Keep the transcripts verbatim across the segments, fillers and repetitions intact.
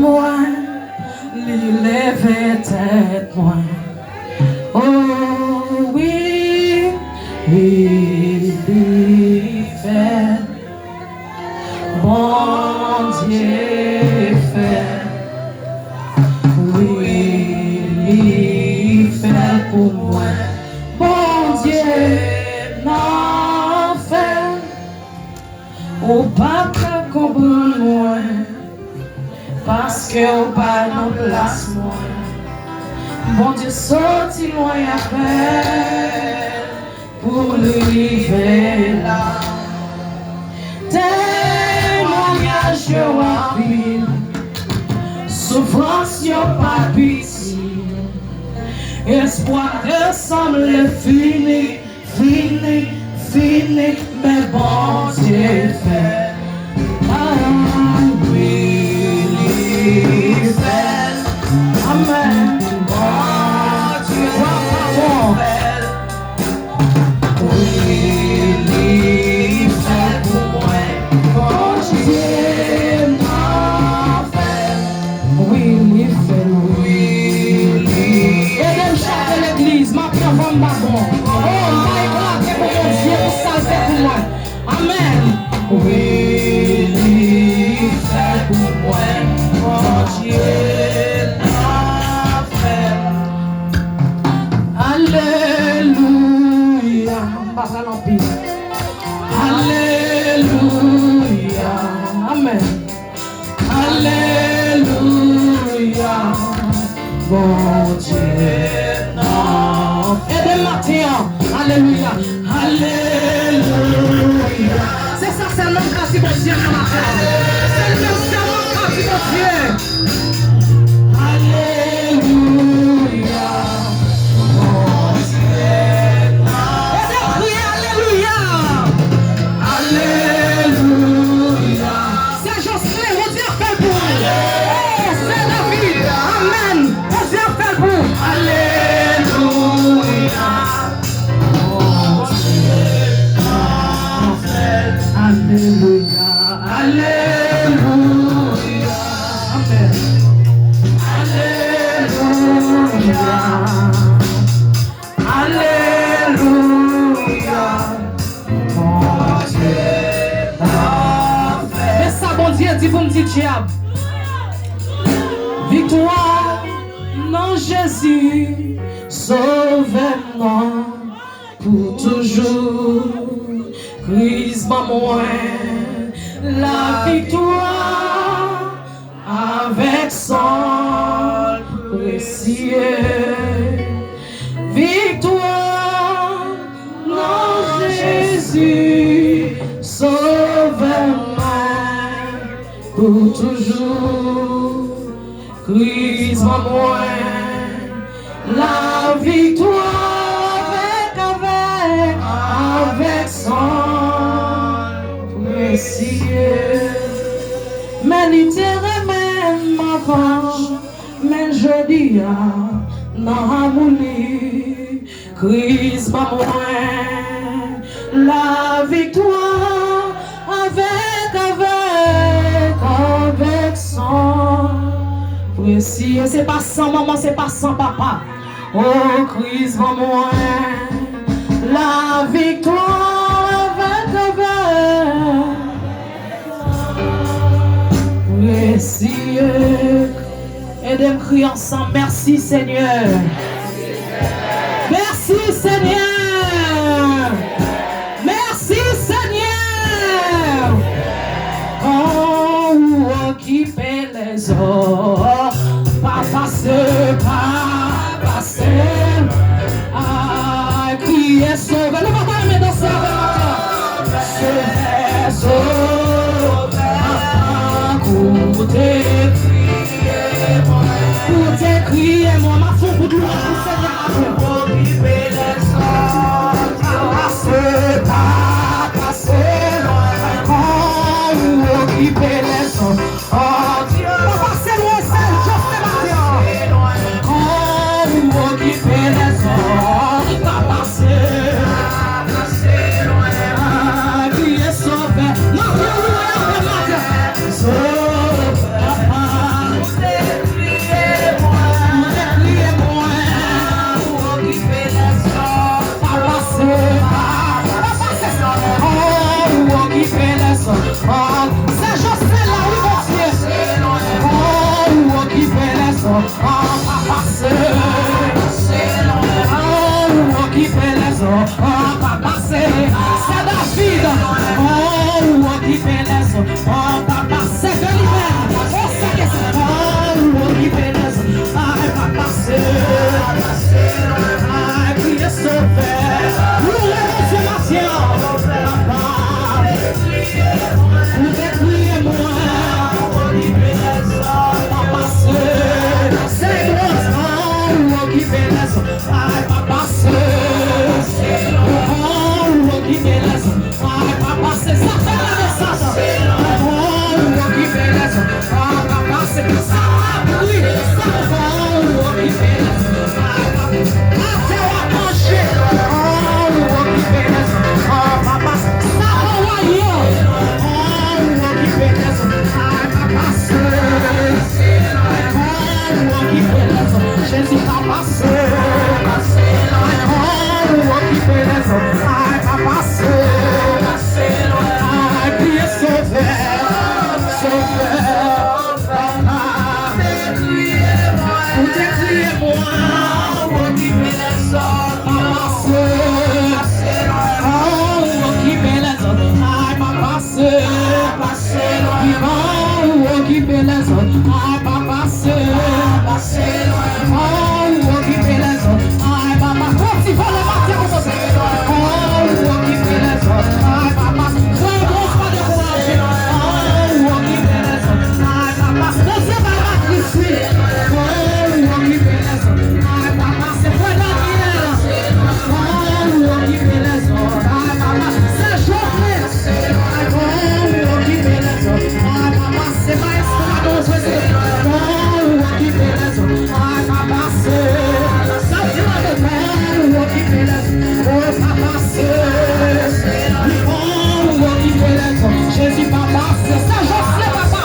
mwen, li leve tèt mwen. O wi, wi, li fè. Bondye fè. Wi, li fè pou mwen. Bondye nan fè. Ou pa ka konprann mwen, paske ou pa nan plas mwen. Bondye soti lwen apèl pou l rive la. Temwayaj yo anpil, soufrans yo pa piti, espwa te sanble fini. Fini, fini, men Bondye fè. Ah, wi, li fè. Amèn. Bondye fè. Wi, li fè pou mwen. Bondye nan fè. Wi, li fè l, wi. Ede m chante legliz, m ap pran van m pa bon. Oh, m a eklate pou Bondye, pou sa l fè pou mwen. Amèn. Wi, li fè pou mwen. Bondye nan fè. Alelouya. M pa pral anpil. Alelouya. Amèn. Alelouya, Bondye nan. Ede m maten an. Alelouya, alelouya. Se sa sèlman m ka di Bondye nan maten an. Se li menm sèlman m ka di Bondye. Alelouya. Ede m kriye alelouya. Alelouya. Sè Joslin, Bondye ap fè l pou ou. Oh, sè David, amèn. Bondye ap fè l pou ou. Alelouya. Alelouya. Alelouya. Amèn. Alelouya. Alelouya. Bondye nan fè. Men sa Bondye di pou m di dyab. Viktwa nan Jezi, Sovè m nan. Pou toujou, Kris ban mwen laviktwa avèk san l presye. Viktwa nan Jezi, Sovè mwen, pou toujou. Kris ban mwen laviktwa avèk, avèk, avèk san l presye. Men li te renmen m anvan, men jodi a, nan amou li, Kris ban mwen laviktwa avèk, avèk, avèk san presye. Se pa san manman, se pa san papa. O Kris ban mwen laviktwa avèk, avèk presye. Ede m kriye ansanm, mèsi Senyè. Mèsi Senyè. Mèsi Senyè. Kan ou okipe lèzòm, pa pase, pa pase. Ay, kriye Sovè. Nou pa ta renmen danse avè m maten an? Sovè, Sovè, koute kriye mwen. Koute kriye mwen. M ap fè yon bout lwanj pou Senyè a. Okipe lèzòm. Pa pase, pa pase lwen. Kan ou okipe lèzòm. Oh, Dye, pa pase lwen, sèl Jezi maten an. Kan ou okipe lèzòm, pa pase. Kriye Sovè. N ap louwe avè maten. Sovè, papa. Oh, ou okipe lèzòt. Oh, papa, se ke li menm. Oh, se ke se. Oh, ou okipe lèzòt. Ay, papa, se. Ay, kriye Sovè. Louwe Bondye maten an. Papa, ou te kriye mwen. Papa, se. Se bon, oh, ou okipe lèzòt. Ay, papa, se. Oh, ou okipe lèzòt. Ay, papa, se sa fè leve Satan. Oh, ou okipe lèzòt. Ay, papa, se sa pri. Sa fè ou okipe lèzòt. Ay, papa, atè w ap manje. Oh, ou okipe lèzòt. Ay, papa, sa fè wayòm. Oh, ou okipe lèzòt. Ay, papa, se. Oh, ou okipe lèzòt. Jezi, papa, se. Ay, oh, ou okipe lèzòt. Ay, papa, se. Ay, kriye Sovè, Sovè, papa. Ou te kriye mwen. Ou okipe lèzòt. Papa, se. Oh, ou okipe lèzòt. Ay, papa, se. Vivan, ou okipe lèzòt. Ay, papa, se. Oh, ou okipe lèzòt. Ay, papa, konn ti vòlè maten pou mwen. Oh, ou okipe lèzòt. Ay, papa, se. Frè, bon, pa dekouraje. Oh, ou okipe lèzòt. Ay, papa, se. Bondye bay matris li. Oh, ou okipe lèzòt. Ay, papa, se. Frè Daniel. Oh, ou okipe lèzòt. Ay, papa, se. Jofre. Ay, oh, ou okipe lèzòt. Ay, papa, se pa esklavaj, oh, ou okipe lèzòt. Ay, papa, se. Sa di la de, oh, ou okipe lèzòt. Oh, papa, se. Oh, ou okipe lèzòt. Jezi, papa, se. Se Jofre, papa.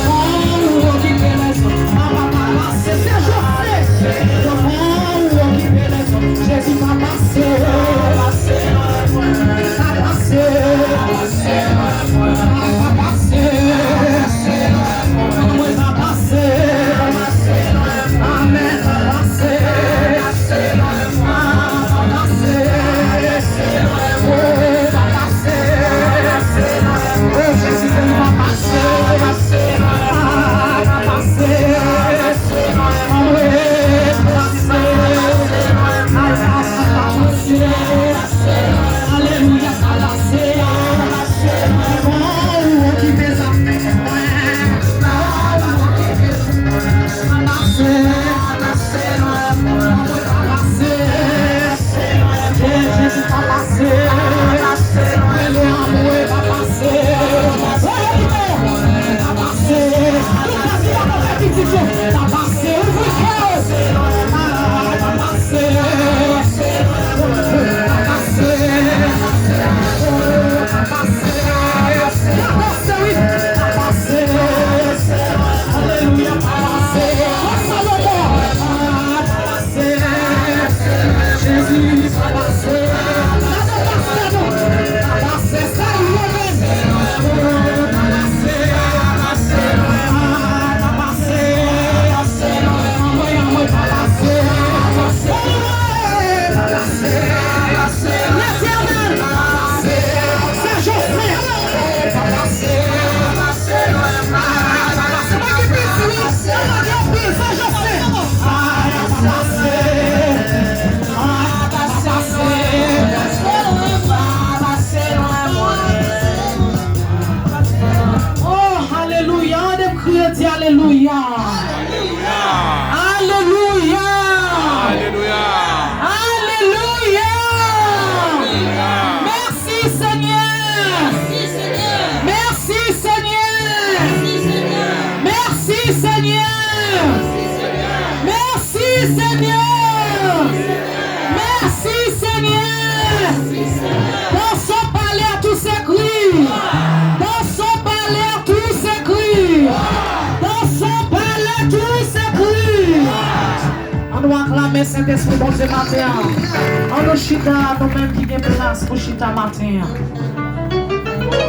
Oh, ou okipe lèzòt. Papa, papa, se. Se Jofre. Oh, ou okipe lèzòt. Jezi, papa, se. Papa, se. Pase, pase, mwen pa pase. Amèn, pa pase. Pa pase. Oh, pa pase. Oh, Jezi, pa pase. Pa pase. Amèn, pa pase. Ay, pa pase. Alelouya, pa pase. Oh, ou okipe zafè mwen. Pa pase, pa pase, pa pase. Jezi, pa pase. Rele anmwe, pa pase. Oh, pa pase. Tout sa ki pa fè pitit yo, pa pase. Ouvri kè w. Pa pase. Letènèl, se Jofre. Se mwen ki piti, wi. Se mwen ki anpil, se Jofre. Oh, alelouya. An de m kriye, di alelouya. Alelouya! Alelouya! Alelouya! Mèsi, Senyè! Mèsi, Senyè! Mèsi, Senyè! Mèsi, Senyè! Mèsi, Senyè! Dans son palais à tous ses cris! Dans son palais à tous ses cris! Dans son palais tous ses cris! An nou aklame Sentespri Bondye maten an. An nou chita, nou menm ki gen plas pou chita maten an.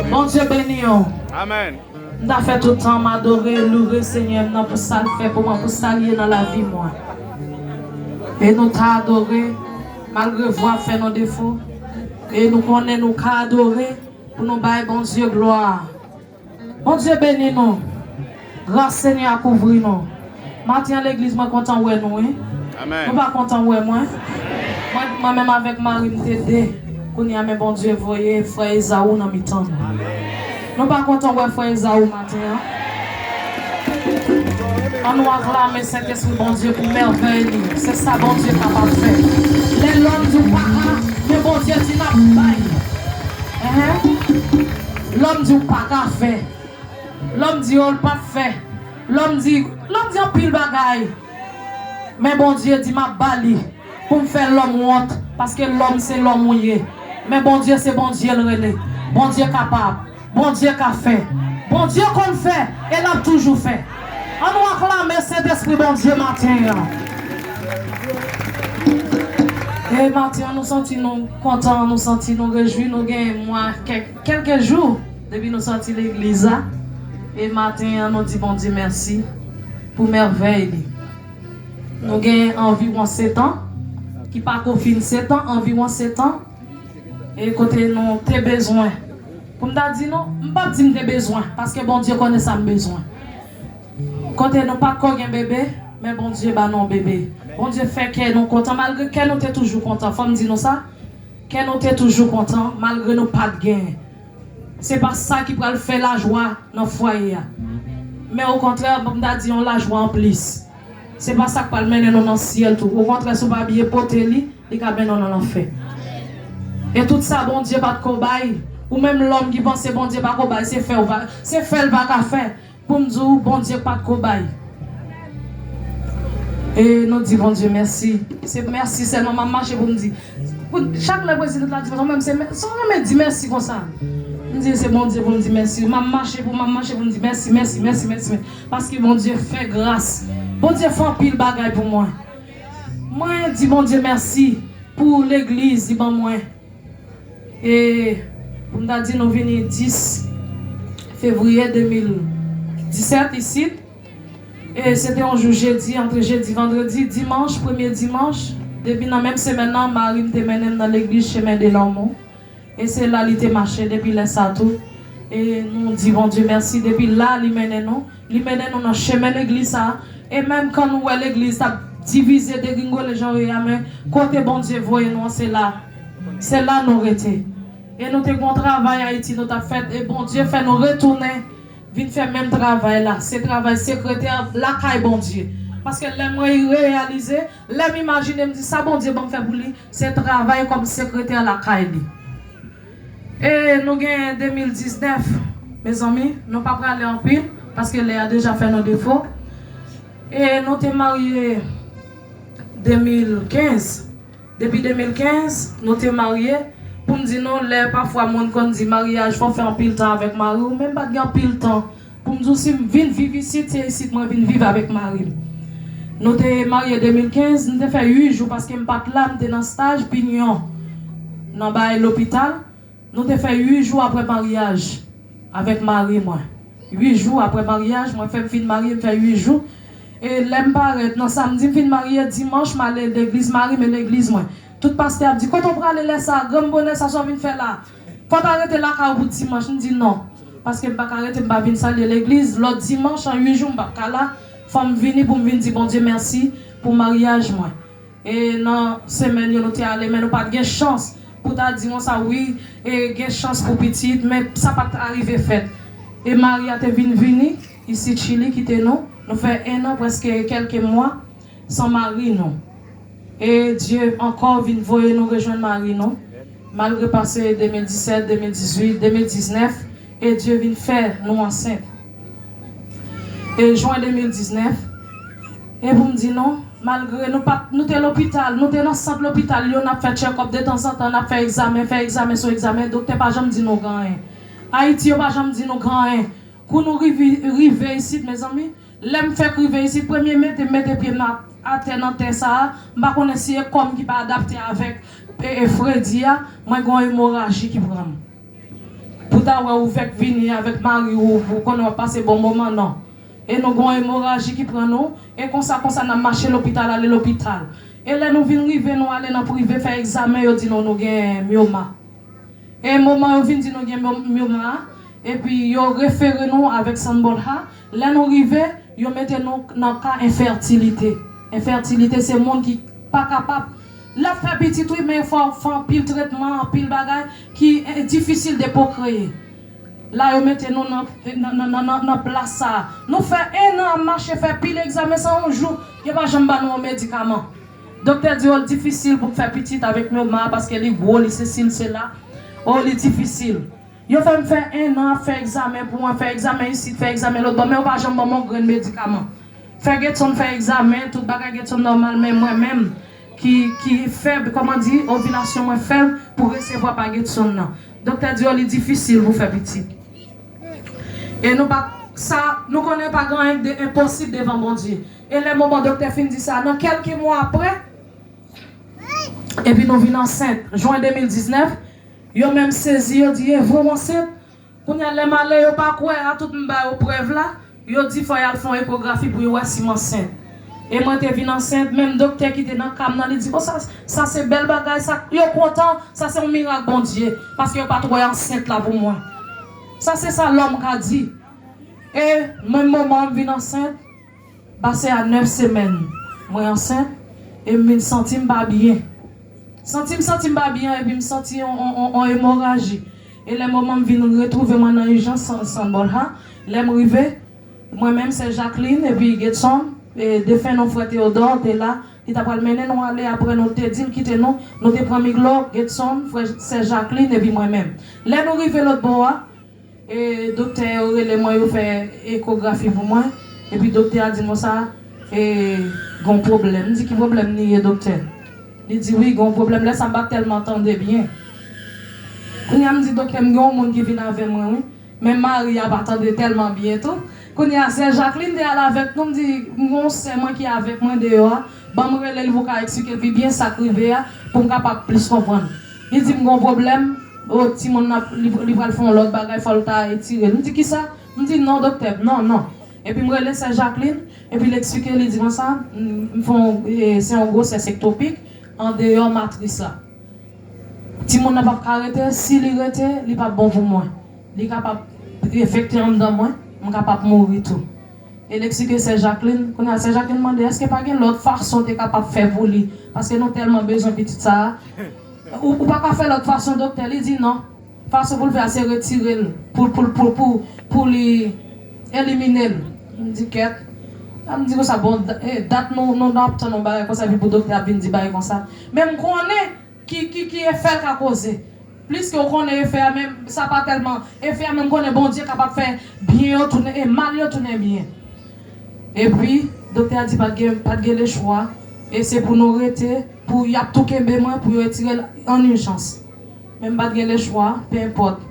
Bondye beni w. Amèn. M ta fè tout tan m adore, louwe Senyè m nan pou sa l fè pou mwen, pou sa l ye nan lavi mwen. E nou ta adore, malgre vwa fè nou defo. E nou konnen nou ka adore, Pou nou bay Bondye glwa. Bondye beni nou. Gras Senyè a kouvri nou. Maten an legliz, mwen kontan wè nou, wi. Amèn. Nou pa kontan wè mwen? Mwen, mwen menm avèk mari m te de. Kounye a, men Bondye voye frè Ezaou nan mitan nou. Nou pa kontan wè frè Ezaou maten an? An nou aklame Sentespri Bondye pou mèvèy li. Se sa Bondye kapab fè. Lè lòm di w pa ka, men Bondye di n ap bay. Enhen. Lòm di w pa ka fè. Lòm di yo l p ap fè. Lòm di, lòm di anpil bagay. Men Bondye di m ap ba li pou m fè lòm wont, paske lòm se lòm ou ye. Men Bondye se Bondye l rele. Bondye kapab. Bondye ka fè. Bondye konn fè, e l ap toujou fè. An nou aklame Sentespri Bondye maten an. E maten an, nou santi nou kontan, nou santi nou rejwi, nou gen mwa kèk, kèlke jou depi nou sòti legliz la. E maten an, nou di Bondye mèsi pou mèvèy li. Nou gen anviwon sèt an, ki pako fin sèt an, anviwon sèt an. E kote nou te bezwen. Pou m ta di nou, m p ap di m te bezwen, paske Bondye konnen sa m bezwen. Kote nou pa t ko gen bebe, men Bondye ba nou yon bebe. Bondye fè kè nou kontan, malgre kè nou te toujou kontan. Fò m di nou sa, kè nou te toujou kontan, malgre nou pa t genyen. Se pa sa ki pral fè lajwa nan fwaye a. Men okontrè, m ta di yon lajwa anplis. Se pa sa k pral mennen nou nan syèl tou. Okontrè, si w pa byen pote li, li ka mennen w nan lanfè. E tout sa Bondye pa t ko bay, ou menm lòm ki panse Bondye pa ko bay, se fè w pa, se fè l pa ka fè. Pou m di w, Bondye pa t ko bay. E nou di Bondye mèsi. Se mèsi sèlman m ap mache pou m di. Pou, chak lè prezidan la di konsa, mwen menm se mè-, se renmen di mèsi konsa. M di se Bondye pou m di mèsi. M ap mache pou, m ap mache pou m di mèsi, mèsi, mèsi, mèsi, mèsi. Paske Bondye fè gras. Bondye fè anpil bagay pou mwen. Mwen di Bondye mèsi pou legliz li ban mwen. E pou m ta di nou vini dis fevriye de mil disèt isit. E se te yon jou jedi, antre jedi, vandredi, dimanch, premye dimanch. Depi nan menm semèn nan, mari m te mennen m nan legliz Chemen de Lanmou. E se la li te mache depi lè sa tou. E nou di Bondye mèsi. Depi la, li mennen nou. Li mennen nou nan chemen legliz sa a. E menm kan nou wè legliz t ap divize, degringole jan yo ye a, men kote Bondye voye nou an, se la. Se la nou rete. E nou te gon travay Ayiti nou t ap fè, e Bondye fè nou retounen, vin fè menm travay la. Se travay sekretè lakay Bondye. Paske lè mwen reyalize, lè m imajine, m di sa Bondye ban m fè pou li, se travay kòm sekretè lakay li. E nou gen de mil diznèf, mezanmi, nou pa prale anpil, paske lè a deja fè nou defo. E nou te marye de mil kenz. Depi de mil kenz, nou te marye. Pou m di nou, lè pafwa moun konn di maryaj, fò w fè anpil tan avèk mari w, men m pa t gen anpil tan. Pou m di w, si m vin viv isit, se isit mwen vin viv avèk mari m. Nou te marye de mil kenz, nou te fè uit jou paske m pa t la, m te nan staj pinyon nan bay lopital. Nou te fè uit jou apre maryaj avèk mari mwen. Uit jou apre maryaj, mwen fè m fin marye, m fè uit jou. E lè m parèt nan samdi, m fin marye, dimanch, m ale legliz, mari m e legliz mwen. Tout pastè ap di, "Kote w prale lè sa a? Granm bonè sa, sa w vin fè la? Fò w ta rete lakay ou pou dimanch." M di, "Non." Paske m pa ka rete, m pa vin salye legliz. Lòt dimanch, an uit jou, m p ap ka la. Fò m vini pou m vin di Bondye mèsi pou maryaj mwen. E nan semèn yo, nou te ale, men nou pa t gen chans pou ta di konsa, wi, e gen chans pou pitit, men sa pa t arive fèt. E mari a te vin vini isit Chili, kite nou. Nou fè en an, prèske kèlke mwa, san mari nou. E Dye ankò vin voye nou rejwenn mari nou. Malgre pase de mil disèt, de mil dizuit, de mil diznèf, e Dye vin fè nou ansent. E jen de mil diznèf, e pou m di nou, malgre nou pa, nou te lopital, nou te nan sant lopital yo, n ap fè tchèkòp detanzantan, n ap fè egzamen, fè egzamen sou egzamen, doktè pa janm di nou gen anyen. Ayiti yo pa janm di nou gen anyen. Kou nou rive, rive isit, mezanmi, lè m fèk rive isit, premye mete, m mete pye m a, atè nan tè sa a, m pa konnen si e kò m ki pa adapte avèk, e, e fredi a, mwen gen yon emoraji ki pran m. Pou ta wè ou fèk vini avèk mari ou, ou konnen w ap pase bon moman, non. E nou gen yon emoraji ki pran nou, e konsa, konsa n ap mache lopital, ale lopital. E lè nou vin rive, nou ale nan prive fè egzamen, yo di nou, nou gen myoma. E moman yo vin di nou gen myo- myoma a, epi yo refere nou avèk Sanborja. Lè nou rive, yo mete nou nan ka enfètilite. Enfètilite se moun ki pa kapab. L ap fè pitit wi, men fò fè anpil tretman, anpil bagay ki eh, difisil de pwokreye. La yo mete nou nan, nan, nan, nan, nan, nan plas sa a. Nou fè en an ap mache, fè pil egzamen san yon jou, yo pa janm ban nou yon medikaman. Doktè di, o, l difisil pou m fè pitit avèk myoma paske li gwo, li sesi, li sela. O, li difisil. Yo fè m fè en an ap fè egzamen pou mwen, fè egzamen isit, fè egzamen lòt bò, men yo pa janm ban m yon grenn medikaman. Fè Getson fè egzamen, tout bagay Getson nòmal, men mwen menm ki, ki fèb, kòman di, ovilasyon mwen fèb pou resevwa pa Getson nan. Doktè di, o, li difisil pou fè pitit. E nou pa, sa, nou konnen pa gen anyen de enposib devan Bondye. E lè moman doktè fin di sa, nan kèlke mwa apre, epi nou vin ansent. Jen de mil diznèf, yo menm sezi, yo di, e vre w ansent? Kounye a, lè m ale, yo pa kwè a, tout m ba yo prèv la, yo di fò y al fè yon ekografi pou yo wè si m ansent. E mwen te vin ansent, menm doktè ki te nan ka m nan, li di konsa, sa se bèl bagay, sa, yo kontan, sa se yon mirak Bondye, paske yo pa t wè ansent la pou mwen. Sa se sa lòm ka di. E menm moman m vin ansent, pase a nèf semèn, mwen ansent, e m vin santi m pa byen. Santi m santi m pa byen, epi m santi yon, yon, yon, yon emoraji. E lè moman m vin retwouve mwen nan ijans San, San Borja, lè m rive, mwen menm, sè Jacqueline, epi Getson, e defen non frè Théodore, te la, li ta pral mennen nou ale, apre nou te di l kite nou, nou te pran Miglo, Getson, frè, sè Jacqueline, epi mwen menm. Lè nou rive lòt bò a, e doktè yo rele mwen, yo fè ekografi pou mwen. Epi doktè a di m konsa, e, gon pwoblèm. M di, ki pwoblèm li ye, doktè? Li di, wi, gon pwoblèm. Lè sa m pa t tèlman tande byen. Kounye a, m di, doktè, m gen yon moun ki vin avè mwen, wi. Men mari a pa tande tèlman byen tou. Kounye a, sè Jacqueline te al avèk nou, m di, m gen yon sè mwen ki avèk mwen deyò a. Ban m rele l pou w ka eksplike l pi byen sa k rive a, pou m kapab plis konprann. Li di m gon pwoblèm, o, timoun nan, li, li pral fè yon lòt bagay, fò l ta etire l. M di, kisa? M di, non, doktè, non, non. Epi m rele sè Jacqueline, epi l eksplike, li di konsa, m, m fè yon, e, se yon gwosès ektopik, andeyò matris la. Timoun nan p ap ka rete, si li rete, li p ap bon pou mwen. Li kapab enfekte anndan mwen, m kapab mouri tou. E l eksplike sè Jacqueline, kounye a sè Jacqueline mande, èske pa gen lòt fason te kapab fè pou li? Paske nou tèlman bezwen pitit sa a. Ou, ou pa ka fè lòt fason, doktè? Li di non. Fason pou l fè a, se retire l, pou, pou, pou, pou, pou li elimine l. M di kèt. M di konsa, bon, da- eh, dat nou, nou, nou ap tann yon bagay konsa, epi pou doktè ap vin di bagay konsa. Men m konnen ki, ki, ki efè l ka koze. Pliske w konnen efè a, men sa pa tèlman efè a, men m konnen Bondye kapab fè byen yo tounen, e mal yo tounen byen. Epi, doktè a di pa t gen, pa t gen lechwa, e se pou nou rete, pou y ap tou kenbe mwen, pou yo retire l an ijans. Men m pa t gen lechwa, pe enpòt.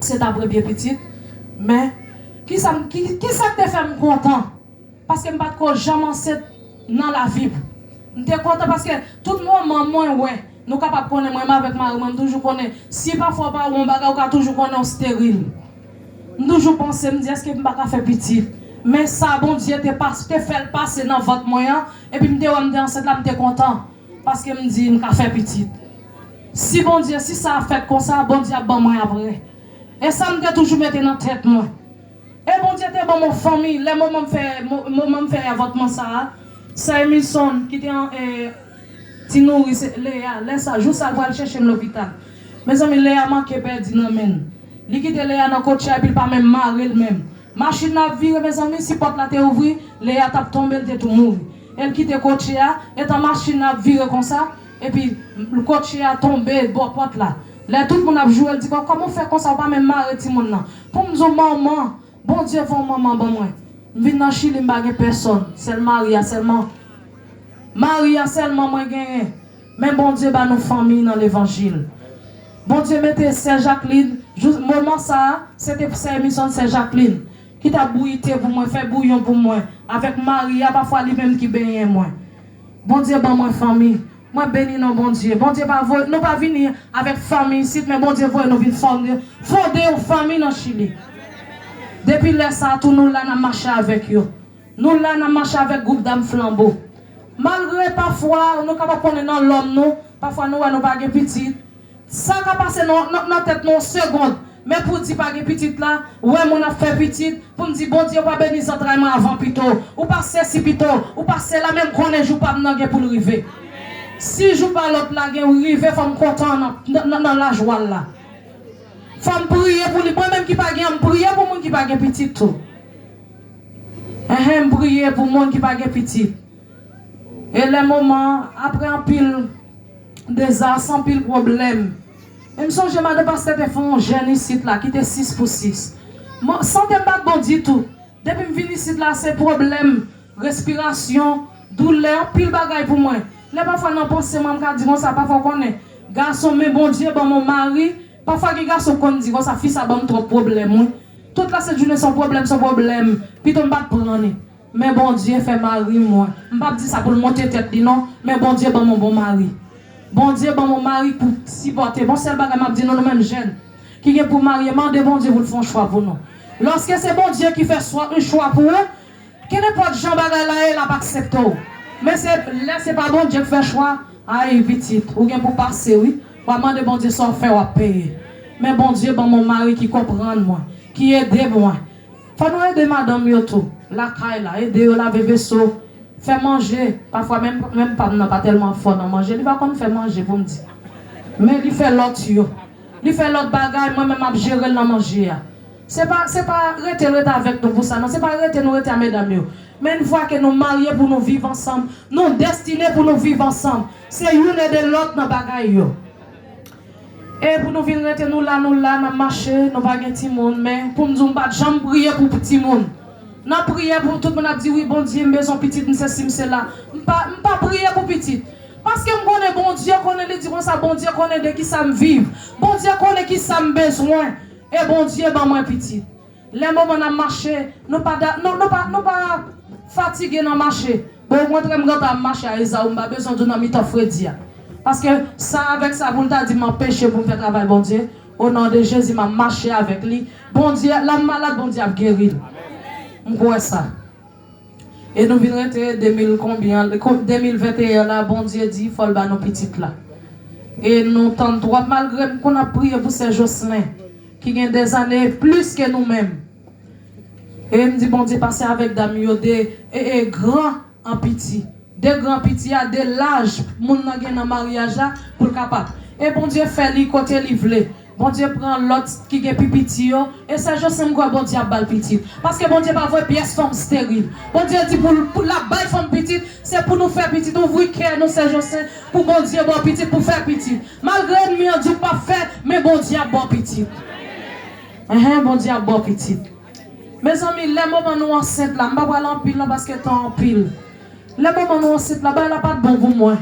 Se ta premye pitit. Men, kisa, ki, kisa k te fè m kontan? Paske m pa t ko janm ansent nan lavi m. M te kontan paske tout moman mwen wè, nou kapab konnen mwen menm avèk mari mwen, m toujou konnen, si pafwa w pa wè yon bagay, ou ka toujou konnen w steril. M toujou panse, m di, èske m pa ka fè pitit? Men sa Bondye te pas, te fè l pase nan vant mwen an, epi m te wè m te ansent la, m te kontan. Paske m di, m ka fè pitit. Si Bondye, si sa ap fèt konsa, Bondye ap ban mwen apre. E sa m te toujou mete nan tèt mwen. E Bondye te ban m yon fanmi. Lè moman m fè, mo- moman m fè avòtman sa a, sè Emilson ki te an, e, ti nouris Lea, lè sa, jou sa l pral chèche m lopital. Mezanmi, Lea manke pèdi nan men l. Li kite Lea nan kotche a, epi l pa menm mare l menm. Machin nan ap vire, mezanmi, si pòt la te ouvri, Lea t ap tonbe, l te tou mouri. E l kite kotche a, etan machin nan ap vire konsa, epi kotche a tonbe bò pòt la. Lè tout moun ap joure, l di, "Kò- kòman w fè konsa, ou pa menm mare timoun nan?" Pou m di w, manman, Bondye fè yon manman ban mwen. M vin nan Chili, m pa gen pèsòn. Sèl mari a sèlman. Mari a sèlman mwen genyen. Men Bondye ba nou fanmi nan levanjil. Bondye mete sè Jacqueline, jous moman sa a, se te sè Emilson, sè Jacqueline, ki t ap bouyi te pou mwen, fè bouyon pou mwen, avèk mari a, pafwa li menm ki benyen mwen. Bondye ban mwen fanmi. Mwen beni non Bondye. Bondye pa voye, nou pa vini avèk fanmi isit, men Bondye voye nou vin fòme, fonde yon fanmi nan Chili. Depi lè sa a tou, nou la, n ap mache avèk yo. Nou la, n ap mache avèk gwoup Dam Flanbo. Malgre pafwa, nou kapab konnen nan lòm nou, pafwa nou wè nou pa gen pitit, Sa ka pase nan, nan, nan tèt nou yon segonn. Men pou di pa gen pitit la, wè moun ap fè pitit, pou m di, Bondye pa beni zantray mwen avan pito, ou pa sesi pito, ou pa sela, men m konnen jou pa m nan gen pou l rive. Si jou pa lòt la gen rive, fò m kontan nan, nan, nan, nan lajwa l la. Fò m priye pou li. Mwen menm ki pa gen, m priye pou moun ki pa gen pitit tou. Enhen, m priye pou moun ki pa gen pitit. E lè moman, apre anpil dezas, anpil pwoblèm. E m sonje madan pastè te fè yon jèn isit la, ki te sis pou sis. Mwen, sante m pa t bon ditou. Depi m vin isit la, se pwoblèm, respirasyon, doulè, anpil bagay pou mwen. Lè pafwa nan panse mwen, m ka di konsa, pafwa w konnen, gason, men Bondye ban m yon mari. Pafwa gen gason k konn di konsa, fi sa ban m twòp pwoblèm, wi. Tout lasent jounen se yon pwoblèm, se yon pwoblèm. Pito m pa t pran li. Men Bondye fè mari mwen. M p ap di sa pou l monte tèt li non, men Bondye ban m yon bon mari. Bondye ban m yon mari pou sipòte. Bon, sèl bagay m ap di nou, nou menm jèn ki gen pou marye, mande Bondye pou l fè yon chwa pou nou. Lòske se Bondye ki fè swa, yon chwa pou ou, kenenpòt jan bagay la ye, l ap aksepte w. Men se lè se pa Bondye k fè chwa, ay pitit, ou gen pou pase wi. W ap mande Bondye sa w fè, w ap peye. Men Bondye ban m yon mari ki konprann mwen, ki ede mwen. Fò nou ede madanm yo tou, lakay la, ede yo lave veso, fè manje. Pafwa menm, menm pa m nan pa tèlman fò nan manje, li pa konn fè manje pou m di. Men li fè lòt yo. Li fè lòt bagay, mwen menm m ap jere l nan manje a. Se pa, se pa rete l rete avèk nou pou sa non, se pa rete nou rete a medam yo. Men yon fwa ke nou marye pou nou viv ansanm, nou destine pou nou viv ansanm. Se youn ede lòt nan bagay yo. E pou nou vin rete nou la, nou la, n ap mache, nou pa gen timoun, men pou m di w, m pa t janm priye pou timoun. Nan priyè pou tout moun ap di, wi, Bondye, m bezwen pitit, m sesi, m sela. M pa, m pa priye pou pitit. Paske m konnen Bondye konnen, li di konsa, Bondye konnen de kisa m viv. Bondye konnen kisa m bezwen. E Bondye ban mwen pitit. Lè moman n ap mache, nou pa da, nou, nou pa, nou pa fatige nan mache. Bon, okontrè, m gentan ap mache a Ezaou, m pa bezwen di w nan mitan fredi a. Paske sa avèk sa pou l ta di m anpeche pou m fè travay Bondye. O non de Jezi, m ap mache avèk li. Bondye, lè m malad, Bondye ap geri l. M kwè sa. E nou vin rete de mil konbyen, ko-, de mil venteyen la, Bondye di fò l ba nou pitit la. E nou tann twòp, malgre m konn ap priye pou sè Jocelyn, ki gen dèzane plis ke nou menm. E m di Bondye pase avèk dam yo de, e, e, gran an piti. De gran piti a, de laj moun nan gen nan maryaj la pou l kapab. E Bondye fè li kote li vle. Bondye pran lòt ki gen pi piti yo. E sè Jocelyn, m kwè Bondye ap ba l pitit. Paske Bondye pa voye pyès fanm esteril. Bondye di pou l, pou l ap bay fanm pitit, se pou nou fè pitit. Ouvri kè nou, sè Jocelyn, pou Bondye ba w pitit, pou fè pitit. Malgre ènmi an di w p ap fè, men Bondye ap ba w pitit. Enhen, Bondye ap ba w pitit. Mezanmi, lè moman nou ansent la, m pa pral anpil non, paske tan anpil. Lè moman nou ansent la, bagay la pa t bon pou mwen.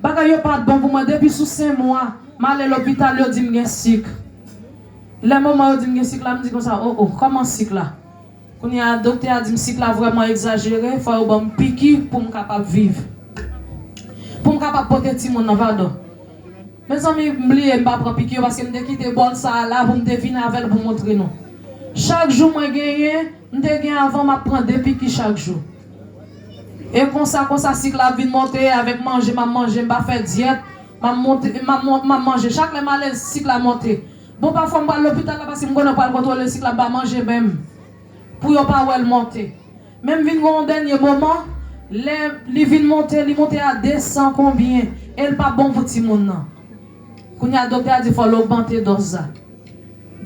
Bagay yo pa t bon pou mwen. Depi sou senk mwa, m ale lopital, yo di m gen sik. Lè moman yo di m gen sik la, m di konsa, o, o, kòman sik la? Kounye a, doktè a di m sik la vrèman egzajere, fò yo ban m piki pou m kapab viv. Pou m kapab pote timoun nan, padon. Mezanmi, m bliye m pa pran piki yo paske m te kite bòl sa a la pou m te vin avè l pou m montre nou. Chak jou mwen genyen, m te gen avan m ap pran de piki chak jou. E konsa, konsa, sik la ap vin monte avèk manje m ap manje, m pa fè dyèt, m ap monte, m ap mon-, m ap manje. Chak lè m ale, sik la monte. Bon, pafwa m pral lopital la paske m konnen yo pral kontwole sik la, m pa manje menm. Pou yo pa wè l monte. Men m vin gen yon dènye moman, lè li vin monte, li monte a de san konbyen, e l pa bon pou timoun nan. Kounye a, doktè a di fò l ogmante dòz la.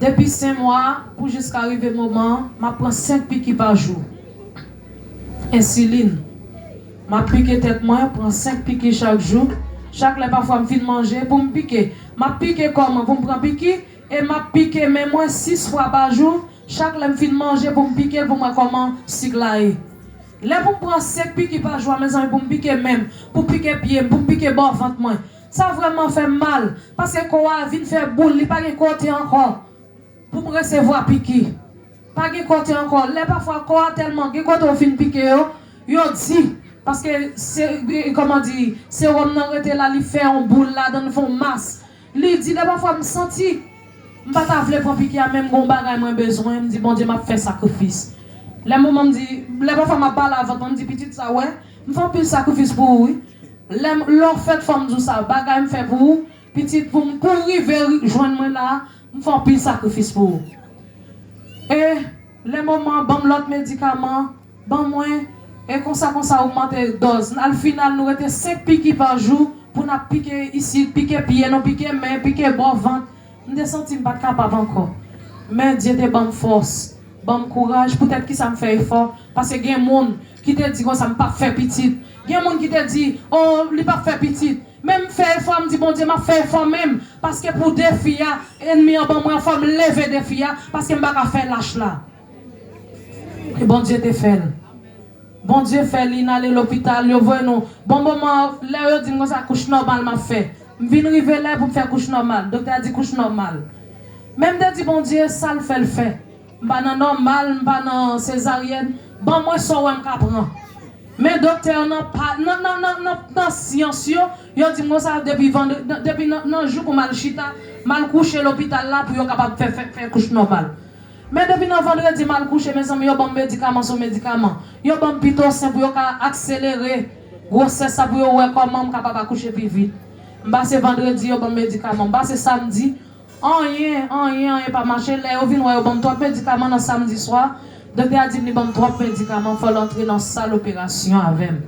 Depi senk mwa pou jiska rive moman an, m ap pran senk piki pa jou. Ensilin. M ap pike tèt mwen, pran senk piki chak jou. Chak lè pafwa m fin manje, pou m pike. M ap pike kò mwen pou m pran piki, e m ap pike men mwen sis fwa pa jou. Chak lè m fin manje pou m pike l pou m wè kòman sik la ye. Lè pou m pran senk piki pa jou a, mezanmi, pou m pike men m, pou m pike pye m, pou m pike bò vant mwen, sa vrèman fè m mal. Paske kò a vin fè boul, li pa gen kote ankò pou m resevwa piki. Pa gen kote ankò. Lè pafwa kò a tèlman gen kote w fin pike yo, yo di, paske se, kòman di, sewòm nan rete la, li fè yon boul ladan l, fè yon mas. Li di, lè pafwa m santi m pa ta vle pran piki a, men m gon bagay mwen bezwen, m di, Bondye, m ap fè sakrifis. Lè moman m di, lè pafwa m ap pale avèk mwen, m di, pitit sa, wè, m fè anpil sakrifis pou ou, wi. Lè m, lè w fèt, fò m di w sa, bagay m fè pou ou, Pitit, pou m, pou w rive ri- jwenn mwen la, m fè anpil sakrifis pou ou. E lè moman ban m lòt medikaman, ban mwen, e konsa konsa ogmante dòz. Al final, nou rete senk piki pa jou pou n ap pike isit, pike pye nou, pike men, pike bò vant. M te santi m pa t kapab ankò. Men Dye te ban m fòs, ban m kouraj. Poutèt ki sa m fè efò? Paske gen moun ki te di konsa m p ap fè pitit. Gen moun ki te di, o, li p ap fè pitit. Men m fè efò, m di, Bondye, m ap fè efò menm. Paske pou defi a, ènmi an ban mwen, fò m leve defi a, paske m pa ka fè lach la. E Bondye te fè l. Bondye fè li, n ale lopital, yo voye nou. Bon moman, lè yo di m konsa, kouch nòmal m ap fè. M vin rive lè pou m fè kouch nòmal. Doktè a di kouch nòmal. Men m te di Bondye, sa l fè, l fè. M pa nan nòmal, m pa nan sezaryèn. Ban mwen sa w wè m ka pran. Men doktè yo nan pa, nan, nan, nan, nan, nan syans yo, yo di m konsa depi vandre, depi nan, nan jou pou m al chita, m al kouche lopital la pou yo kapab fè, fè, fè kouch nòmal. Men depi nan vandredi m al kouche, mezanmi, yo ban m medikaman sou medikaman. Yo ban m pitocin pou yo ka akselere gwosès la, pou yo wè kòman m kapab akouche pi vit. M pase vandredi, yo ban m medikaman. M pase samdi, anyen, anyen, anyen pa mache. Lè yo vin wè yo ban m twòp medikaman nan samdi swa, doktè a di m li ban m twòp medikaman, fò l antre nan sal operasyon avè m.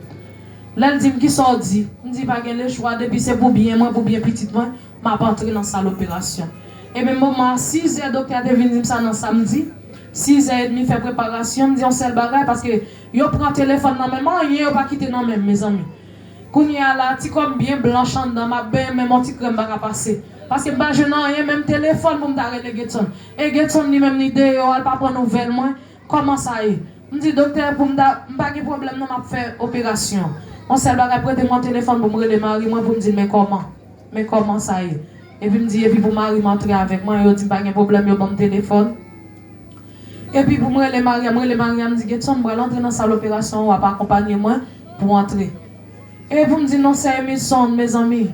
Lè l di m, "Kisa w di?" M di, "Pa gen lechwa, depi se pou byen mwen, pou byen pitit mwen, m ap antre nan sal operasyon." E menm moman an, sizè, doktè a te vin di m sa nan samdi, sizè edmi, fè preparasyon, m di yon sèl bagay, paske yo pran telefòn nan men m, anyen yo pa kite nan men m, mezanmi. Kounye a la, ti kò m byen blanch anndan, m ap benyen, menm yon ti krèm pa ka pase. Paske m pa jwenn anyen, menm telefòn pou m ta rele Getson. E Getson li menm li deyò a, l pa pran nouvèl mwen. Kòman sa ye? M di, "Doktè, pou m ta, m pa gen pwoblèm non, m ap fè operasyon." Yon sèl bagay, prete m yon telefòn pou m rele mari mwen pou m di l, "Men kòman? Men kòman sa ye?" Epi m di, epi pou mari m antre avèk mwen, yo di m pa gen pwoblèm, yo ban m telefòn. Epi pou m rele mari a, m rele mari a, m di, "Getson, m pral antre nan sal operasyon, w ap akonpanye mwen pou antre." E pou m di non, sè Emerson, mezanmi.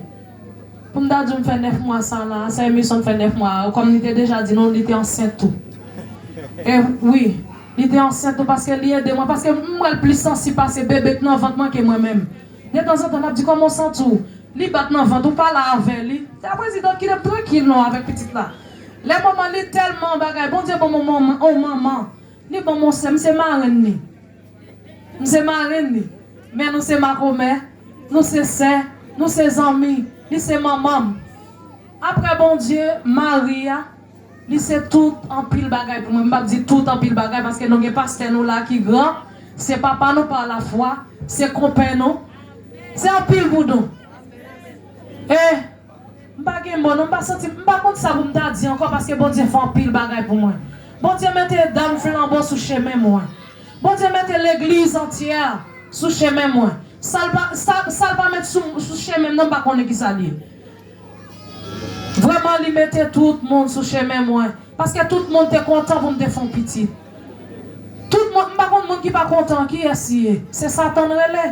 Pou m ta di w m fè nèf mwa sa la, sè Emerson fè nèf mwa, kòm li te deja di nou, li te ansent tou. E wi, li te ansent tou paske li ede mwen, paske m wè l plis sansib pase bebe k nan vant mwen ke mwen menm. Detanzantan, l ap di, "Kòman w santi w?" Li bat nan vant ou, pale avè li. Apre di, "Donk, kite m trankil non avèk pitit la." Lè moman li tèlman bagay, Bondye ban m on manman, on manman. Li ban m on sè, m se marenn li. M se marenn li. Men nou se makomè, nou se sè, nou se zanmi, li se manman m. Apre Bondye, mari a, li se tout anpil bagay pou mwen. M p ap di tout anpil bagay paske nou gen pastè nou la ki gran, se papa nou pa lafwa, se konpè nou, se anpil pou nou. E M pa gen mo non, m pa santi, m pa konn sa pou m ta di ankò paske Bondye fè anpil bagay pou mwen. Bondye mete dam flanbo sou chemen mwen. Bondye mete legliz antyè sou chemen mwen. Sa l pa, sa, sa l pa met sou, sou chemen m nan, m pa konnen ki sa l ye. Vrèman, li mete tout moun sou chemen mwen. Paske tout moun te kontan pou m te fè yon pitit. Tout moun, m pa konn moun ki pa kontan, kiyès li ye? Se Satan l rele.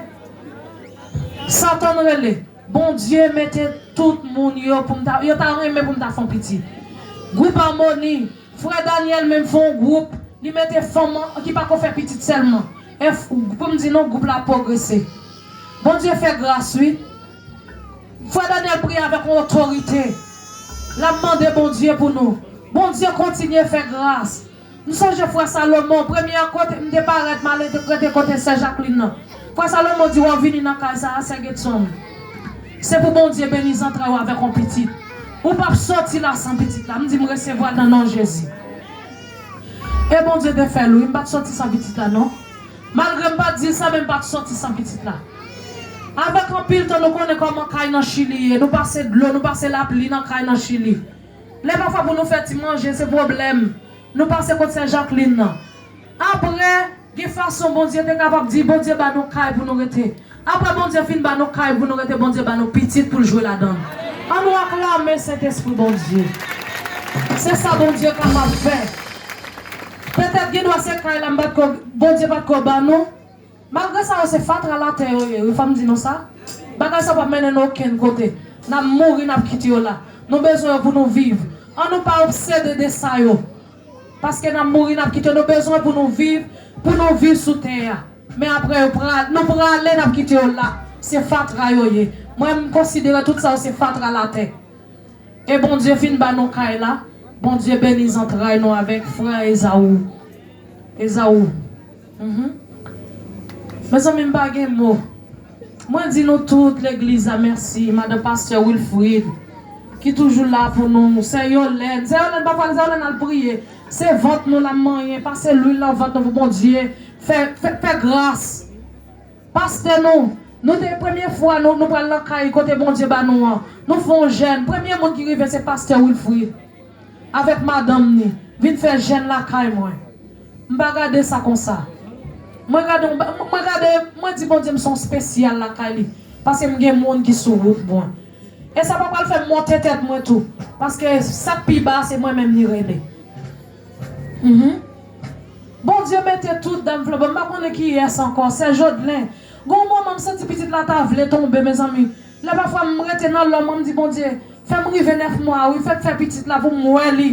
Satan l rele. Bondye mete tout moun yo pou m ta, yo ta renmen pou m ta fè yon pitit. Gwoup Amoni, frè Daniel menm fè yon gwoup, li mete fanm an ki pa ko fè pitit sèlman. E f- pou m di nou, gwoup la pwogrese. Bondye fè gras, wi. Frè Daniel priye avèk yon otorite. L ap mande Bondye pou nou. Bondye kontinye fè gras. M sonje frè Salomon, premye kote m te parèt, m ale te prete kote sè Jacqueline nan. Frè Salomon di, "W ap vini nan kay sa a, sè Getson. Se pou Bondye beni zantray ou avèk yon pitit. Ou p ap sòti la san pitit la." M di, "M resevwa l nan non Jezi." E Bondye te fè l, wi, m pa t sòti san pitit la, non. Malgre m pa t di l sa, men m pa t sòti san pitit la. Avèk anpil tan, nou konnen kòman kay nan Chili ye. Nou pase dlo, nou pase lapli nan kay nan Chili. Lè pafwa pou nou fè ti manje, se pwoblèm. Nou pase kot sè Jacqueline nan. Apre, gen fason Bondye te kapab di, Bondye ba nou kay pou nou rete. Apre Bondye fin ba nou kay pou nou rete, Bondye ba nou pitit pou l jwe ladan l. An nou aklame Sentespri Bondye. Se sa Bondye kapab fè. Petèt gen dwa se kay la m pa t ko, Bondye pa t ko ba nou. Malgre sa yo se fatra latè yo ye, wi, fò m di nou sa. Bagay sa p ap mennen nou okenn kote. N ap mouri, n ap kite yo la. Nou bezwen yo pou nou viv. An nou pa obsede de sa yo. Paske n ap mouri, n ap kite yo. Nou bezwen pou nou viv, pou nou viv sou tè a. Men apre yo pral, nou prale, n ap kite yo la. Se fatra yo ye. Mwen, m konsidere tout sa yo se fatra latè. E Bondye fin ba nou kay la. Bondye beni zantray nou avèk frè Ezaou. Ezaou. Mhm. Mezanmi, m pa gen mo. Mwen di nou tout legliz la mèsi, madan pastè Wilfrid, ki toujou la pou nou. Sè Yolèn, sè Yolèn pa pral, sè Yolèn al priye. Se vant nou l ap manyen, pase lwil nan vant nou pou Bondye. Fè, fè, fè gras. Pastè nou, nou te premye fwa nou, nou pral nan kay kote Bondye ba nou an. Nou fè yon jèn. Premye moun ki rive se pastè Wilfrid avèk madanm ni. Vin fè jèn lakay mwen. M pa gade sa konsa. Mwen gade, mwen gade, mwen di Bondye m se yon espesyal lakay li. Paske m gen moun ki sou wout mwen. E sa pa pral fè m monte tèt mwen tou. Paske sa k pi ba se mwen menm li rele. Mhm. Bondye mete tout dam flanbo. M pa konnen kiyès ankò. Sè Jodelin. Gon moman m santi pitit la ta vle tonbe, mezanmi. Lè pafwa m rete nan lòm mwen, m di Bondye, fè m rive nèf mwa, wi, fè, fè pitit la pou m wè li.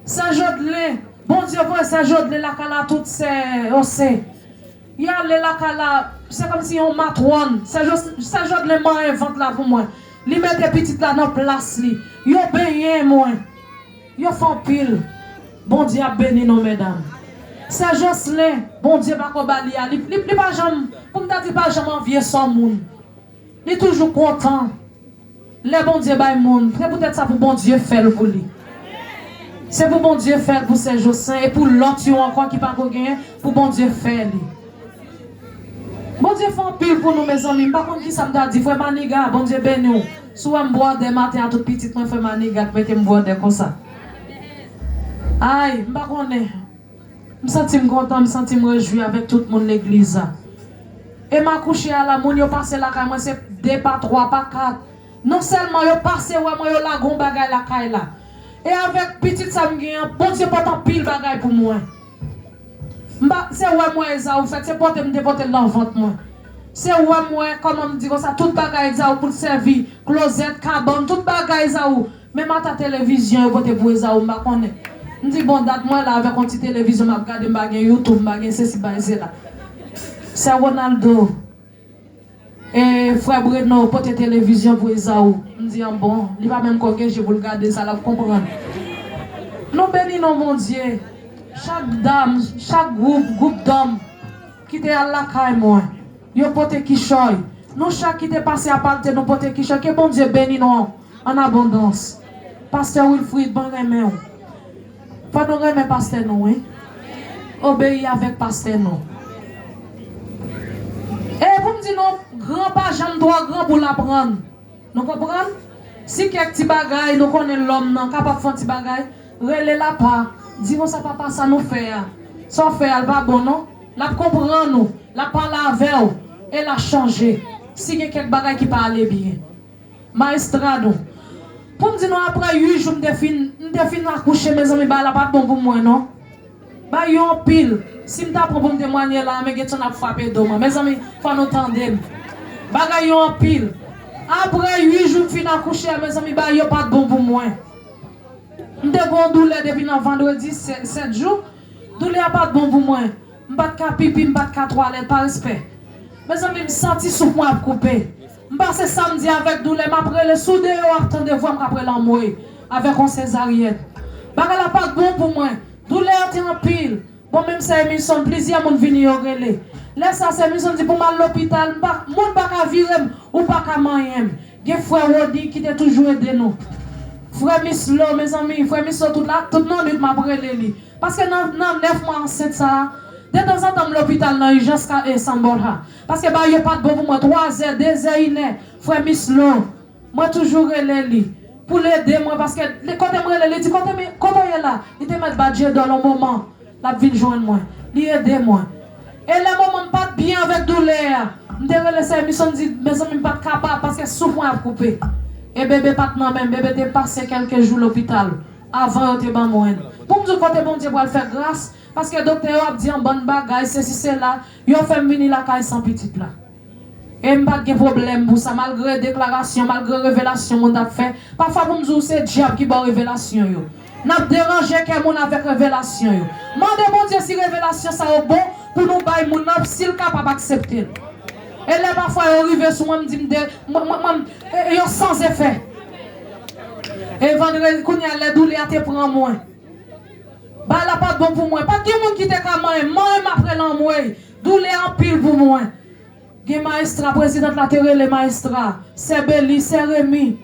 Sè Jodelin, Bondye voye sè Jodelin lakay la tout sè, ose. Y ale lakay la, se kòmsi yon matwòn. Sè Jo-, sè Jodelin manyen vant la pou mwen. Li mete pitit la nan plas li. Yo benyen mwen. Yo fè anpil. Bondye ap beni nou, medam. Sè Jocelyn, Bondye pako ba li a. Li, li, li pa janm, pou m ta di, pa janm anvye sò moun. Li toujou kontan. Lè Bondye bay moun, se poutèt sa pou Bondye fè l pou li. Se pou Bondye fè l pou sè Jocelyn e pou lòt yo ankò ki pako genyen, pou Bondye fè li. Bondye fè anpil pou nou, mezanmi. M pa konn kisa m ta di. Frè Maniga, Bondye beni w. Si w wè m bwòdè maten a, tout pitit mwen, frè Maniga, k mete m bwòdè konsa. Ay, m pa konnen. M santi m kontan, m santi m rejwi avèk tout moun legliz la. E m akouche a la, moun yo pase lakay mwen, se de pa, twa pa, kat. Non sèlman yo pase wè mwen, yo lage yon bagay lakay la. E avèk pitit sa m gen an, Bondye pote anpil bagay pou mwen. M pa, se wè m wè Ezaou fèt, se pote m te pote l nan vant mwen. Se wè m wè, kòman m di konsa, tout bagay Ezaou pou l sèvi, klozèt, kabann, tout bagay Ezaou. Menm ata televizyon yo pote pou Ezaou, m pa konnen. M di, bon, dat mwen la avèk yon ti televizyon m ap gade, m pa gen YouTube, m pa gen sesi, m pa gen sela. Sè Ronaldo, e, frè Breno pote televizyon pou Ezaou. M di, an bon, li pa menm ko gen je pou l gade sa, l ap konprann. Nou beni non Bondye. Chak dam, chak gwoup, gwoup dòm ki te al lakay mwen, yo pote kichòy. Nou chak ki te pase ap achte, nou pote kichòy. Ke Bondye beni nou an abondans. Pastè Wilfrid, mwen renmen w. Fò nou renmen pastè nou, wi. Obeyi avèk pastè nou. E pou m di nou, gran pa janm twò gran pou l aprann. Nou konprann? Si kèk ti bagay, nou konnen lòm nan kapab fè yon ti bagay, rele l apa, di konsa, papa, sa nou fè a, sa w fè a, l pa bon non. L ap konprann ou, l ap pale avè w, e l a chanje. Si gen kèk bagay ki pa ale byen. Maestra nou. Pou m di nou, apre uit jou, m te fin, m te fin akouche, mezanmi, bagay la pa t bon pou mwen, non. Bagay yo anpil. Si m ta pran pou m temwanye la, men gen tan ap frape do mwen. Mezanmi, fò nou tande m. Bagay yo anpil. Apre uit jou, m fin akouche a, mezanmi, bagay yo pa t bon pou mwen. M te gen yon doulè depi nan vandredi, se-, sèt jou. Doulè a pa t bon pou mwen. M pa t ka pipi, m pa t ka twalèt, pa respè. Mezanmi, m santi souf mwen ap koupe. M pase samdi avèk doulè, m ap rele, si w deyò w ap tande vwa m k ap rele anmwe avèk yon sezaryèn. Bagay la pa t bon pou mwen. Doulè a te anpil. Bon, menm sè Emerson, plizyè moun vini yo rele. Lè sa, sè Emerson di pou m al lopital, m pa, moun pa ka vire m, ou pa ka manyen m. Gen frè Rony ki te toujou ede nou. Frè Mislo, mezanmi, frè Mislo, tout la, tout nannwit m ap rele li. Paske nan, nan nèf mwa ansent sa a, detanzantan m lopital nan ijans ka e San Borja. Paske bagay yo pa t bon pou mwen, twazè, dezè, inè, frè Mislo, mwen toujou rele li. Pou l ede mwen, paske li, kote m rele, li di, "Kote mi, kote w ye la?" Li te mèt bat je dòl yon moman, l ap vin jwenn mwen. Li ede mwen. E lè moman m pa t byen avèk doulè a, m te rele sè Emerson, di, "Mezanmi, m pa t kapab, paske souf mwen ap koupe." E bebe pa t nan men m, bebe te pase kèlke jou lopital. Avan yo te ban mwen l. Pou m di w kote Bondye pral fè gras, paske doktè yo ap di yon bann bagay, sesi, sela, yo fè m vini lakay san pitit la. E m pa t gen pwoblèm pou sa, malgre deklarasyon, malgre revelasyon moun t ap fè. Pafwa pou m di w se dyab ki ba w revelasyon yo. N ap deranje kè moun avèk revelasyon yo. Mande Bondye si revelasyon sa yo bon pou nou bay moun nan, si l kapab aksepte l. E lè pafwa yo rive sou mwen, m di m de, mwen, mwen, mwen, e, e yo san efè. E vandredi, kounye a, lè doulè a te pran mwen, bagay la pa t bon pou mwen. Pa t gen moun ki te ka manyen m. Manyen m apre l anmwey. Doulè anpil pou mwen. Gen mayestra, prezidant la te rele mayestra, sè Beli, sè Remi.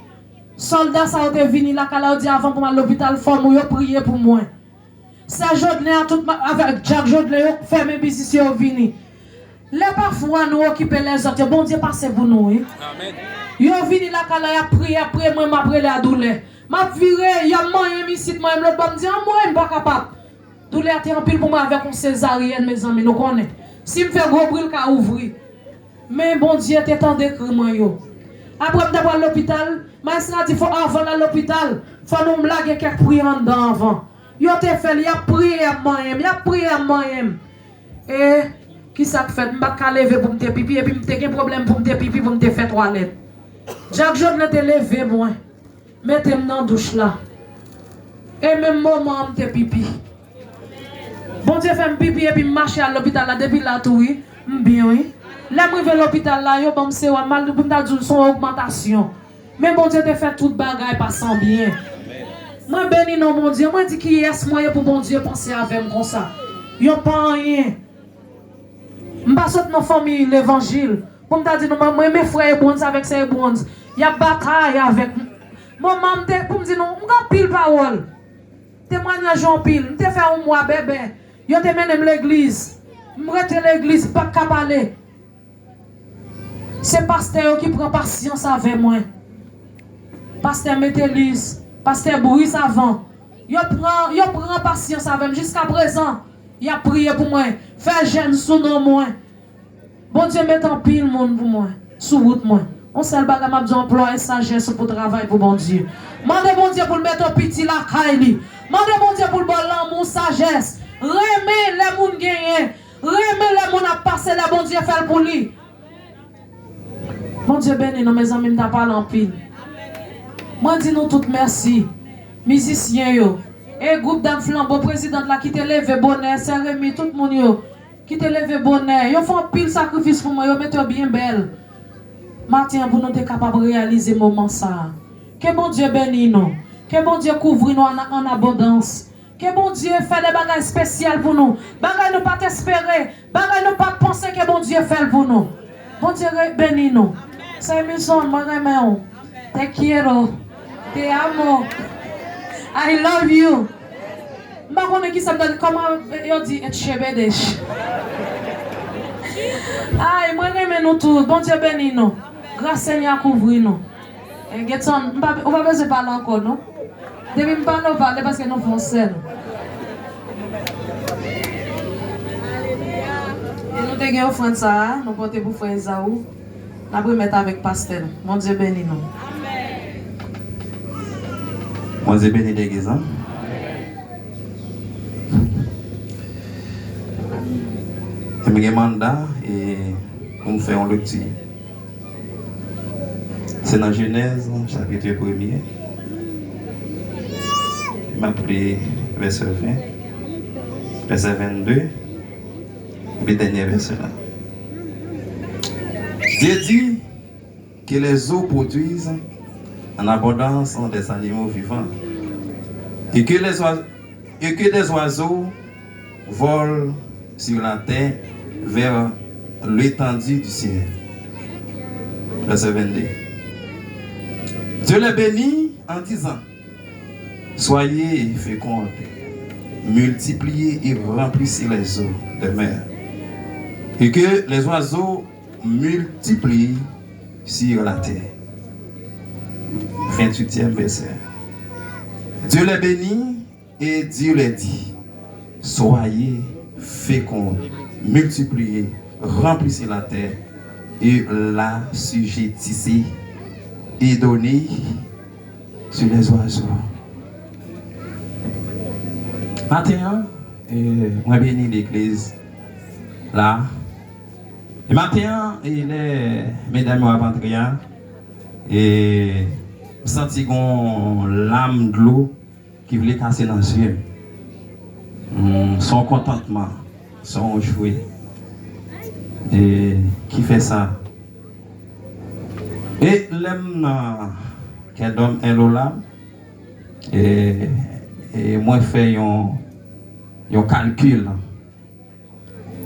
Sòlda sa yo te vini lakay la, yo di, "Avan pou m al lopital, fò m yo priye pou mwen." Sè Jodelin a tout ma-, avèk Jack Jodelin, yo fèmen biznis yo, yo vini. Lè pafwa nou okipe lèzòt yo, Bondye pase pou nou, wi. Yo vini lakay la, y ap priye, y ap priye, mwen, m ap rele a doulè. M ap vire, y ap manyen m isit, manyen m lòt bò, m di, "Anmwey, m pa kapab." Doulè a te anpil pou mwen avèk yon sezaryèn, mezanmi, nou konnen. Si m fè gwo bri, l ka ouvri. Men Bondye te tande kri mwen yo. Apre m te pral lopital, mayestra di, "Fò avan n al lopital, fò nou lage kèk priyè anndan avan." Yo te fè l, y ap priye, y ap manyen m, y ap priye, y ap manyen m. E kisa k fèt? M pa t ka leve pou m te pipi, epi m te gen pwoblèm pou m te pipi, pou m te fè twalèt. Jack Jodelin te leve mwen, mete m nan douch la. E menm moman an, m te pipi. Bondye fè m pipi, epi m mache al lopital la, depi la tou, wi, m byen, wi. Lè m rive lopital la, yo ban m sewòm, malgre pou m ta di w, se yon ogmantasyon. Men Bondye te fè tout bagay pase an byen. Mwen beni non Bondye. Mwen di, "Kiyès mwen ye pou Bondye panse avè m konsa?" Yo pa anyen. M pa sot nan fanmi levanjil. Pou m ta di nou, mwen, mwen renmen frè Ebronz avèk sè Ebronz. Y ap batay avèk m. Moman m te, pou m di nou, m gen anpil pawòl. Temwayaj yo anpil. M te fè yon mwa bèbè. Yo te mennen m legliz. M rete legliz, m pa t ka pale. Se pastè yo ki pran pasyans avè mwen. Pastè Meteliz, pastè Briz avan. Yo pran, yo pran pasyans avè m. Jiskaprezan, y ap priye pou mwen, fè jèn sou non mwen. Bondye met anpil moun pou mwen, sou wout mwen. Yon sèl bagay m ap di w, anplwaye sajès ou pou travay pou Bondye. Mande Bondye pou l mete w piti lakay li. Mande Bondye pou l ba w lanmou, sajès. Renmen lè moun genyen. Renmen lè moun ap pase, lè Bondye fè l pou li. Bondye beni nou, mezanmi, m ta pale anpil. Mwen di nou tout mèsi. Mizisyen yo. E gwoup Dam Flanbo, prezidant la ki te leve bonè, sè Remi, tout moun yo ki te leve bonè. Yo fè anpil sakrifis pou mwen, yo mete yo byen bèl. Maten an, pou nou te kapab reyalize moman sa a. Ke Bondye beni nou. Ke Bondye kouvri nou an, an abondans. Ke Bondye fè de bagay espesyal pou nou. Bagay nou pa t espere, bagay nou pa t panse, ke Bondye fè l pou nou. Bondye re-, beni nou. Sè Emilson, mwen renmen w. Te quiero. Te amo. I love you. M pa konnen ki sa m ta di, kòman yo di etchebedech. Ay, mwen renmen nou tout. Bondye beni nou. Gras Senyè a kouvri nou. E, Getson, m pa, ou pa bezwen pale ankò, non. Depi m pale, ou pale, paske nou fè yon sèl. E nou te gen ofrann sa a, nou pote pou frè Ezaou. N ap remèt avèk pastè l. Bondye beni nou. Bondye beni legliz lan. E m gen manda e pou m fè yon lekti. Se nan Jenèz, chapit premye. M ap li vèsè ven, vèsè vennde, epi dènye vèsè la. Dieu dit que les eaux produisent en abondance des animaux vivants, et que les oiseaux et que des oiseaux volent sur la terre vers l'étendue du ciel. Verset vingt-deux. Dieu les bénit en disant, soyez fécondes, multipliez et remplissez les eaux de mer, et que les oiseaux multiplient sur la terre. Vingt-huitième verset. Dieu les bénit et Dieu leur dit, soyez féconds, multipliez, remplissez la terre et l'assujettissez et donnez sur les oiseaux. Maten an, e, mwen beni legliz la. E maten an, e, lè medam yo ap antre a, e, m santi gon lam dlo ki vle kase nan zye m. Hmm, se yon kontantman, se yon jwe, e, ki fè sa. E lè m nan Kèdòm Èlola, E, e mwen fè yon, yon kalkil.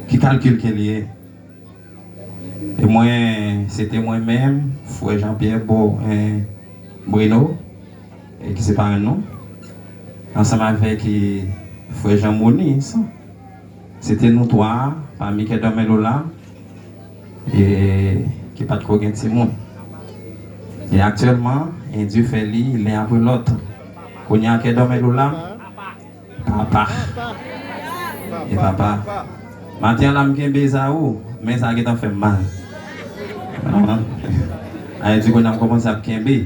Ki kalkil ke li ye? E mwen, se te mwen menm, frè Jean Pierre Bo, eh, Bruno, e ki se parenn nou, ansanm avèk, eh, frè Jean Mounis, se te nou twa, pami kèk dòmèlo la, e ki pa t ko gen timoun. E aktyèlman, e Dye fè li, len apre lòt. Kounye a kèk dòmèlo la, papa. E papa. Maten an la m kenbe Ezaou, men sa gentan fè m mal. Ahan. Ayiti kounye a m kòmanse ap kenbe.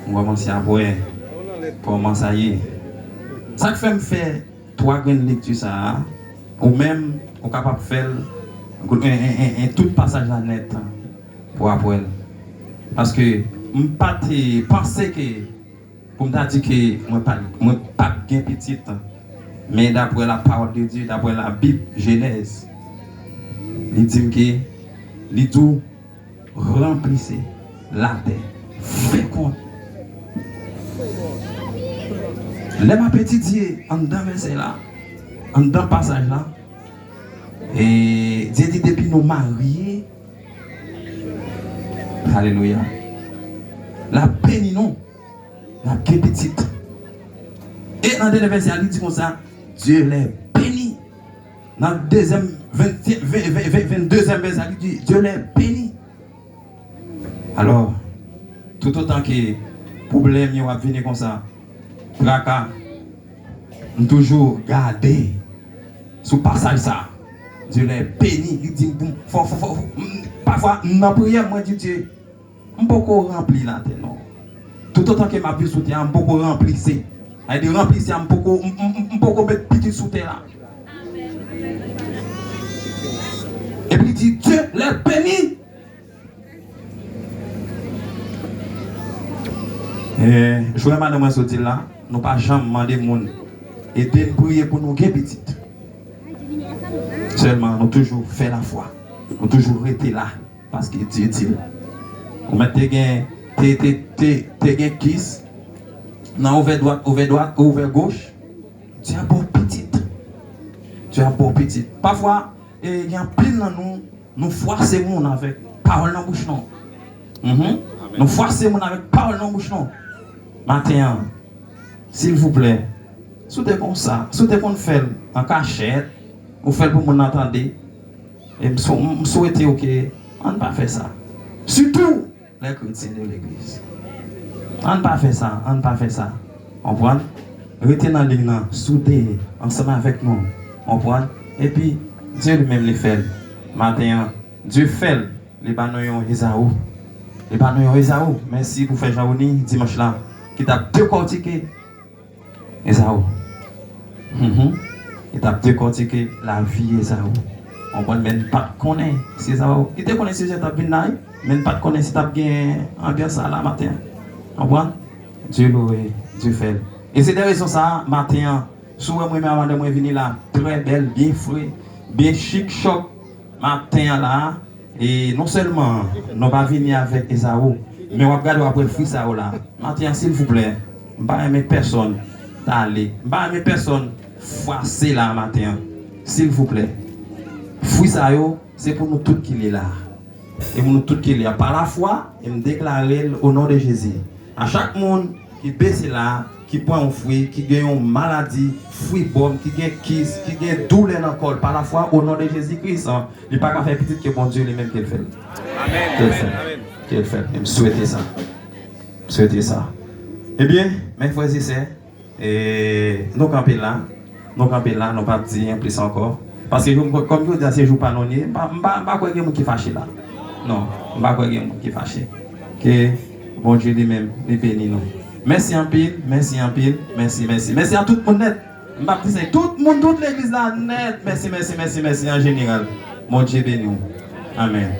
M kòmanse ap wè kòman sa ye. Sa k fè m fè twa grenn lekti sa a, ou menm, ou kapab fè l, en, en, en, en, tout pasaj la nèt pou w ap wè l. Paske m pa te panse ke pou m ta di ke mwen pa, mwen p ap gen pitit, men daprè la parole de Dieu, daprè la Bible, Genèse, li di m ke, li di w, ranplise latè, fekond. Lè m ap etidye anndan vèsè la, anndan pasaj la, e Dye di depi nou marye, alelouya, l ap beni nou. N ap gen pitit. E nan dènye vèsè a, li di konsa, Dieu les bénit. Nan dezyèm, venn, venn, venn, venn, venndezyèm vèsè a, li di, Dieu les bénit. Alò, toutotan ke pwoblèm yo ap vini konsa, traka, m toujou gade sou pasaj sa. Dieu les bénit, li di m pou m, fò, fò, fò, m, pafwa, m nan priyè, mwen di Dye, M poko ranpli latè non. Toutotan ke m ap viv sou tè a, m poko ranplise. Sa vle di ranplise a, m poko, m, m, m, m poko met pitit sou tè la. Epi li di, Dieu les bénit. E, jwè madanm mwen sot di l la, nou pa janm mande moun ede n priye pou nou gen pitit. Sèlman, nou toujou fè lafwa. Nou toujou rete la. Paske Dye di l. Ou mèt te gen, te, te, te, te gen kis nan ouvè dwat, ouvè dwat, ouvè goch. Dye ap ba w pitit. Dye ap ba w pitit. Pafwa, e, gen anpil nan nou, nou fwase moun avèk pawòl nan bouch nou. Mhm. Nou fwase moun avèk pawòl nan bouch nou. Maten an, silvouplè, si w te konn sa, si w te konn fè l an kachèt, ou fè l pou moun nan tande, e m sou-, m swete w ke ann pa fè sa. Sitou, les chrétiens de l'église. Ann pa fè sa, ann pa fè sa. Konprann? Rete nan liy nan, soude ansanm avèk nou. Konprann? Epi, Dye li menm li fè l. Maten an, Dye fè l. Li ba nou yon Ezaou. Li ba nou yon Ezaou. Mèsi pou frè Jean Rony dimanch la ki t ap dekòtike Ezaou. Mhm. Li t ap dekòtike lavi Ezaou. Konprann, men n pa t konnen si Ezaou, li te konnen sijè t ap vin la, wi, men n pa t konnen si t ap gen anbyans sa la maten an. Konprann? Dye louwe, Dye fè l. E se de rezon sa a, maten an, si w wè mwen menm a madanm mwen vini la, trè bèl, byen fre, byen chik, chòk, maten an la, e non sèlman nou pa vini avèk Ezaou, men w ap gade w ap wè fwi sa yo la. Maten an, silvouplè, m pa renmen pèsonn t ale. M pa renmen pèsonn fwase la maten an. Silvouplè. Fwi sa yo, se pou nou tout ki li la. E pou nou tout ki li la. Pa lafwa, e m deklare l o non de Jezi. A chak moun ki bese la, ki pran yon fwi, ki gen yon maladi, fwi bòm, ki gen kis, ki gen doulè nan kò l, pa lafwa, o non de Jezi Kris, li pa ka fè pitit ke Bondye li menm ke l fè l. Amèn. Ke l fè l. Amèn. Ke l fè l. E m swete sa. M swete sa. Ebyen, men frè e sè, e, nou kanpe la. Nou kanpe la, nou p ap di anplis ankò. Paske jou, kòm jodi a se jou pa nou li ye, m pa, m pa, m pa kwè gen moun ki fache la. Non, m pa kwè gen moun ki fache. Ke Bondye li menm, li beni nou. Mèsi anpil, mèsi anpil, mèsi, mèsi. Mèsi a tout moun nèt. M p ap di se tout moun, tout legliz la nèt. Mèsi, mèsi, mèsi, mèsi an jeneral. Bondye beni w. Amèn.